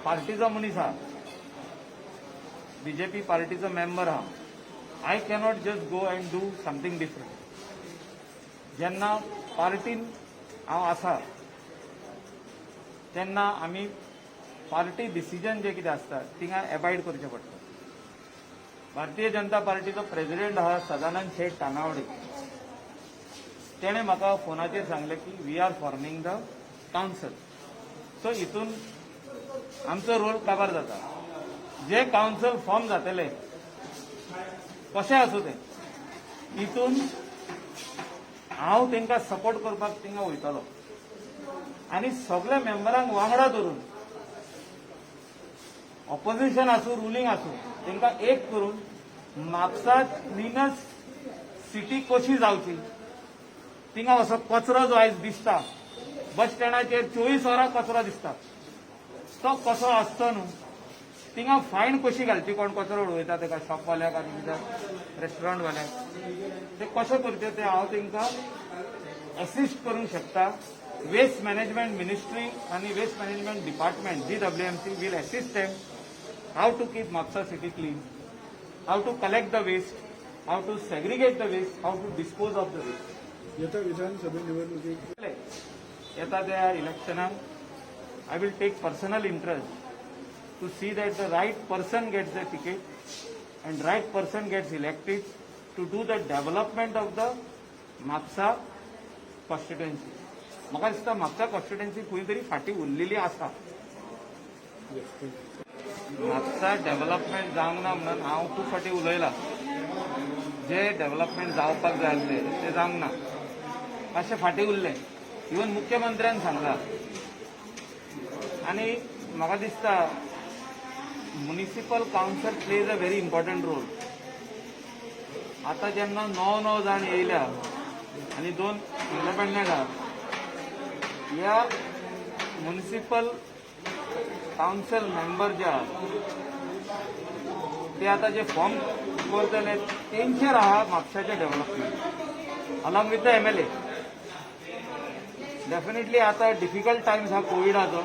पार्टीचो मनीस आहा, BJP पार्टीचो member आहा. I cannot just go and do something different. जेन्ना पार्टीन हांव आसा तेन्ना आमी पार्टी डिसिजन जे कितें आसता थिंगा एबायड करचें पडटा. भारतीय जनता पार्टीचो प्रेसिडेंट आहा सदानंद शेठ तानावडे. तेणें म्हाका फोनाचेर सांगलें की we are forming the council. So हितून आमचो रोल काबार जाता. जे कावन्सिल फॉर्म जातले, कशें आसूं तें, हितून हांव तांकां सपोर्ट करपाक थिंगा वयतलो आनी सगल्या मेंबरांक वांगडा धरून, ऑपोजिशन आसूं, रुलींग आसूं, तांकां एक करून म्हापसा क्लिनस्ट सिटी कशी जावची, थिंगा असो कचरो जो आयज दिसता, बस स्टँडाचेर 24 वरां कचरो दिसता, तो कसो आसचो न्हू, थिंगा फायन कशी घालची, कोण कचरो उडयता तेका, शॉपवाल्याक आनी कित्याक रेस्टॉरंटवाल्याक, ते कशें करचे ते हांव तांकां एसिस्ट करूंक शकता. वेस्ट मॅनेजमेंट मिनिस्ट्री आनी waste management department, GWMC, will assist them how to keep Mapusa city clean, how to collect the waste, how to segregate the waste, how to dispose of the waste. येत्या विधानसभे निवडणुकीत येता त्या इलेक्शनाक I will take personal interest to see that the right person gets the ticket and right person gets elected to do the development of the Mapusa constituency. म्हाका दिसता Mapusa constituency खंय तरी फाटीं उरलेली आसा. Yes, thank you. Mapusa development जावंक ना म्हणून हांव खूब फावटी उलयलां. जे डेव्हलपमेंट जावपाक जाय आसलें तें जावंक ना, मातशें फाटीं उरलें. इवन मुख्यमंत्र्यान सांगलां आनी म्हाका दिसता municipal council plays a very important role. आतां जेन्ना णव णव जाण येयल्या आनी दोन इंडिपेंडंट आहा, ह्या म्युनिसिपल कावन्सिल मेंबर जे आहा ते आतां जे फॉर्म करतले तेंचेर आहा म्हापशाचें development along with the MLA. Definitely आतां डिफिकल्ट टायम्स आहा कोविडाचो.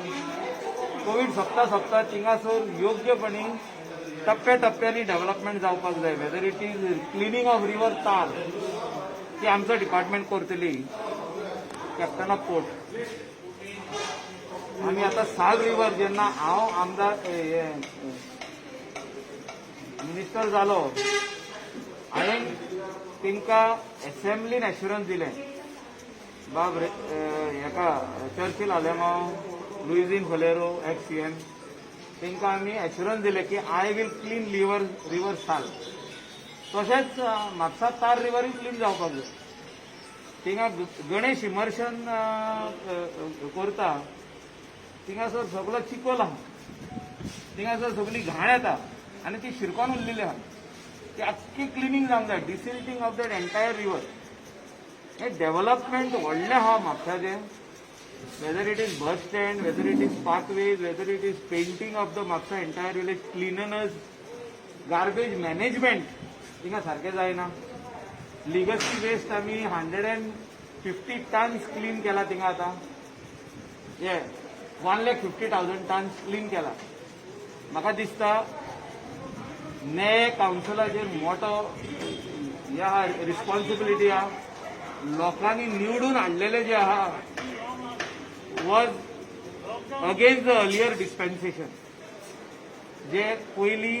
कोवीड सोंपता सोंपता थिंगासर योग्यपणी टप्प्या टप्प्यांनी डेव्हलपमेंट जावपाक जाय. Whether it is cleaning of river Tar, ती आमचो डिपार्टमेंट करतली, कॅप्टन ऑफ पोर्ट. आमी आतां साल रिवर, जेन्ना हांव आमदार मिनिस्टर जालो, हांवें तांकां एसेंब्लीन एश्युरन्स दिलें, बाब हेका Churchill Alemao, Luizinho Faleiro, ex CM, तांकां आमी एश्युरन्स दिलें की I will clean river Sal. तशेंच म्हापसा तार रिवरूय क्लीन जावपाक जाय. थिंगा गणेश इमर्शन करता, थिंगासर सगलो चिकोल आहा, थिंगासर सगळी घाण येता आनी ती शिरकोन उरलेली आहा. ती आख्खी क्लिनींग जावंक जाय, desilting of that entire river. हे डेव्हलपमेंट व्हडलें आहा म्हापशाचें, whether it is bus stand, whether it is pathways, whether it is painting of the Mapusa entire village, cleanliness, garbage management थिंगा सारकें जायना. लिगसी वेस्ट आमी 150 tons clean केला थिंगा. आतां हे 1,50,000 tons clean केला. म्हाका दिसता ने कावन्सिलाचेर मोठो हे आहा, रिस्पॉन्सिबिलिटी आहा. लोकांनी निवडून हाडलेले जे आहा was against the earlier dispensation, जे पयलीं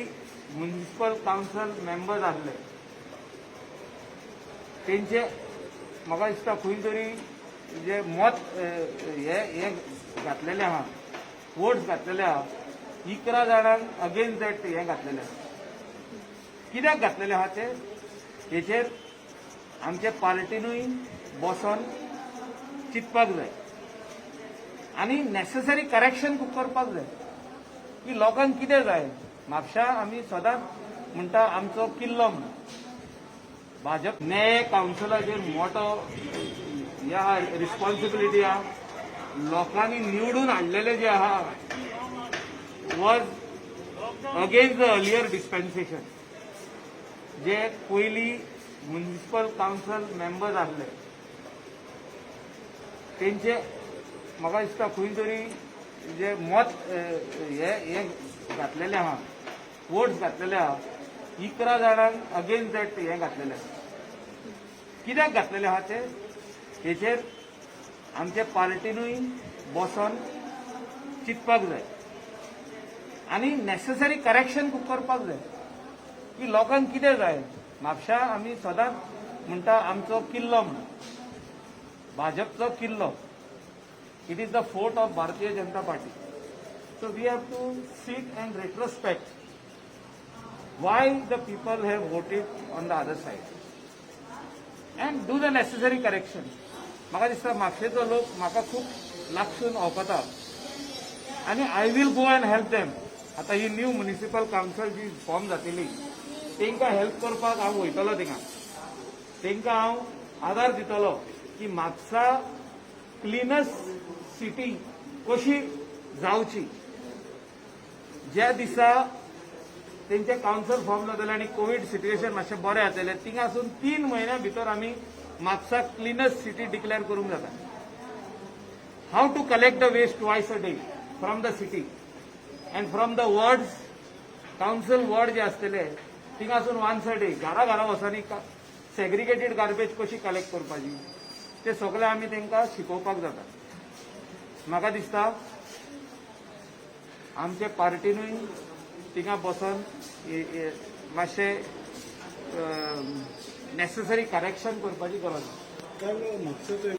म्युनिसिपल कावन्सिल मेंबर्स आसले तेंचे म्हाका दिसता खंय तरी जे मत हे हे घातलेले आहा, वोट्स घातलेले आहा, 11 जाणांक अगेन्स्ट that हे घातलेले आहा. कित्याक घातलेले आहा ते हेचेर आमचे पार्टीनूय बसोन चिंतपाक जाय आनी नेसेसरी करेक्शन करपाक जाय की लोकांक कितें जाय. म्हापशा आमी सदांच म्हणटा आमचो किल्लो म्हणून. भाजप ने कावन्सिलाचेर मोठो हे आहा, रिस्पॉन्सिबिलिटी आहा. लोकांनी निवडून हाडलेले जे आहा was against the earlier dispensation, जे पयलीं म्युनिसिपल कावन्सिल मेंबर्स आसले तेंचे म्हाका दिसता खंय तरी जे मत हे हे घातलेले आहा, वोट्स घातलेले आहा, 11 जाणांक अगेन्स्ट that हे घातलेले आहा. कित्याक घातलेले आहा ते हेचेर आमचे पार्टीनूय बसोन चिंतपाक जाय आनी नेसेसरी करेक्शन करपाक जाय की लोकांक कितें जाय. म्हापशा आमी सदांच म्हणटा आमचो किल्लो म्हणून, भाजपचो किल्लो. It is the fort of Bharatiya Janata Party. So we have to sit and retrospect why the people have voted on the other side and do the necessary correction. म्हाका दिसता म्हापशेचो लोक म्हाका खूब लागसून वळखता आनी I will go and help them. आतां ही new municipal council जी form जातली, तांकां हेल्प करपाक हांव वयतलो थिंगा. तांकां हांव आदार दितलो की म्हापसा क्लिनस्ट सिटी कशी जावची. ज्या दिसा तेंचे कावन्सिल फॉर्म जातले आनी कोवीड सिट्युएशन मातशें बरें जातलें, थिंगासून 3 म्हयन्या भितर आमी म्हापसा क्लिनस्ट सिटी डिक्लेअर करूंक जाता. How to collect the waste twice a day from the city and from the wards, council ward जे आसतले थिंगासून वन्स अ डे घरा घरा वचून सेग्रिगेटेड गार्बेज कशी कलेक्ट करपाची ते सगळे आमी तांकां शिकोवपाक जाता. म्हाका दिसता आमचे पार्टीनूय थिंगा बसोन मातशें नेसेसरी करेक्शन करपाची गरज आसा. काल म्हापशाचो